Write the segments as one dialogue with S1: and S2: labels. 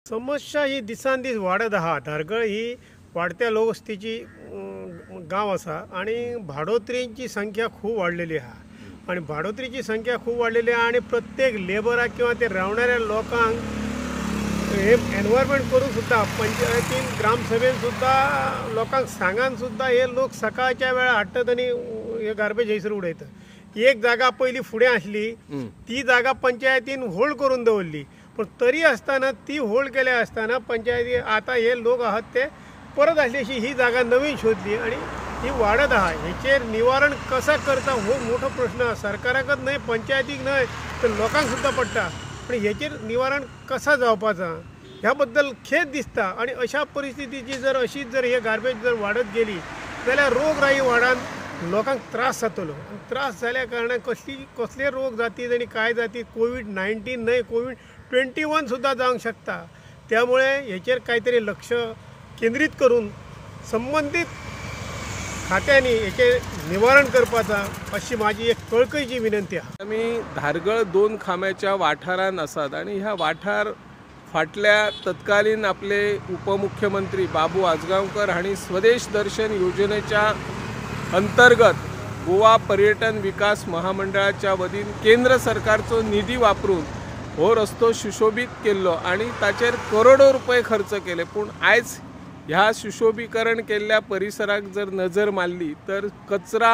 S1: समस्या ही दिसान दीस वाडत आहा. धारगळ ही वाडत्या लोकवस्तीची गांव आसा आनी भाडोत्रींची संख्या खूब वाडलेली आहा आनी भाडोत्रीची संख्या खूब वाडलेली आहा आनी प्रत्येक लेबराक किंवा ते रावणाऱ्या लोकांक हे एनवायरमेंट करून सुद्दां पंचायतीन ग्रामसभेन सुद्दां लोकांक सांगान सुद्दां हे लोक सकाळच्या वेळार हाडटात आनी हे गार्बेज हयसर उडयतात. एक जागा पयली फुडें आसली ती जागा पंचायतीन होल्ड करून दवरली, पण तरी आसतना ती होल्ड केल्या आसतना पंचायती आतां हे लोक आहात ते परत आसली अशी ही जागा नवीन शोधली आनी ही वाडत आहा. हेचेर निवारण कसा करता हो मोठो प्रश्न आहा. सरकाराकच न्हय, पंचायतीक न्हय, तर लोकांक सुद्दां पडटा. पण हेचेर निवारण कसा जावपाचा ह्या बद्दल खेद दिसता. आनी अशा परिस्थितीची जर अशीच जर हे गार्बेज जर वाडत गेली जाल्यार रोगराई वाडान लोकांक त्रास जातलो आनी त्रास जाल्या कारणान कसली कसले रोग जातीत आनी काय जातीत, कोवीड-19 न्हय कोवीड-21 सुद्दां जावंक शकता. त्यामुळे हेचेर कांयतरी लक्ष केंद्रीत करून संबंदीत खात्यांनी हेचेर निवारण करपाचा अशी माझी एक कळकळीची विनंती आहा.
S2: आमी धारगळ दोन खांब्याच्या वाठारान आसात आनी ह्या वाठार फाटल्या तत्कालीन आपले उपमुख्यमंत्री बाबू आजगांवकर हांणी स्वदेश दर्शन योजनेच्या अंतर्गत गोवा पर्यटन विकास महामंडळाच्या वतीन केंद्र सरकारचो निधी वापरून हो रस्तो सुशोभीत केल्लो आनी ताचेर करोडो रुपये खर्च केले. पूण आयज ह्या सुशोभीकरण केल्ल्या परिसराक जर नजर मारली तर कचरा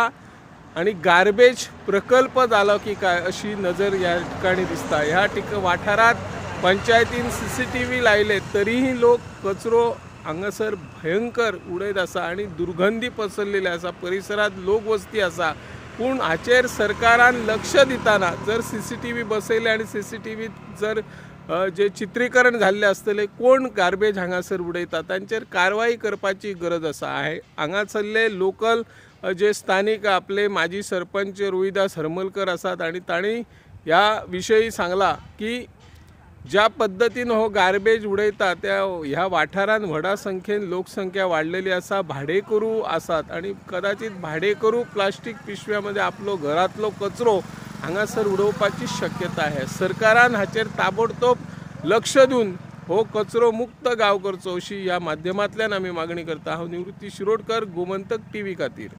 S2: आनी गार्बेज प्रकल्प जालो की काय अशी नजर ह्या ठिकाणी दिसता. ह्या वाठारांत पंचायतीन CCTV लायले तरीही लोक कचरो हांगासर भयंकर उडयत आसा आनी दुर्गंधी पसरलेली आसा. परिसरांत लोकवस्ती आसा, पूण हाचेर सरकारान लक्ष दितना जर CCTV बसयले आनी CCTV जर जे चित्रीकरण जाल्लें आसतलें कोण गार्बेज हांगासर उडयता तांचेर कारवाई करपाची गरज आसा. हांगासरले लोकल जे स्थानीक आपले माजी सरपंच रोहिदास हरमलकर आसात आनी तांणी ह्या विशयी सांगला की ज्या पद्दतीन हो गार्बेज उडयता त्या ह्या वाठारांत व्हडा संख्येन लोकसंख्या वाडलेली आसा, भाडेकरू आसात आनी कदाचित भाडेकरू प्लास्टीक पिशव्यामध्ये आपलो घरांतलो कचरो हांगासर उडोवपाची शक्यता आहे. सरकारान हाचेर ताबडतोब लक्ष दिवन हो कचरो मुक्त गांव करचो अशी ह्या माध्यमांतल्यान आमी मागणी करता. हांव निवृत्ती शिरोडकर, गोमंतक TV खातीर.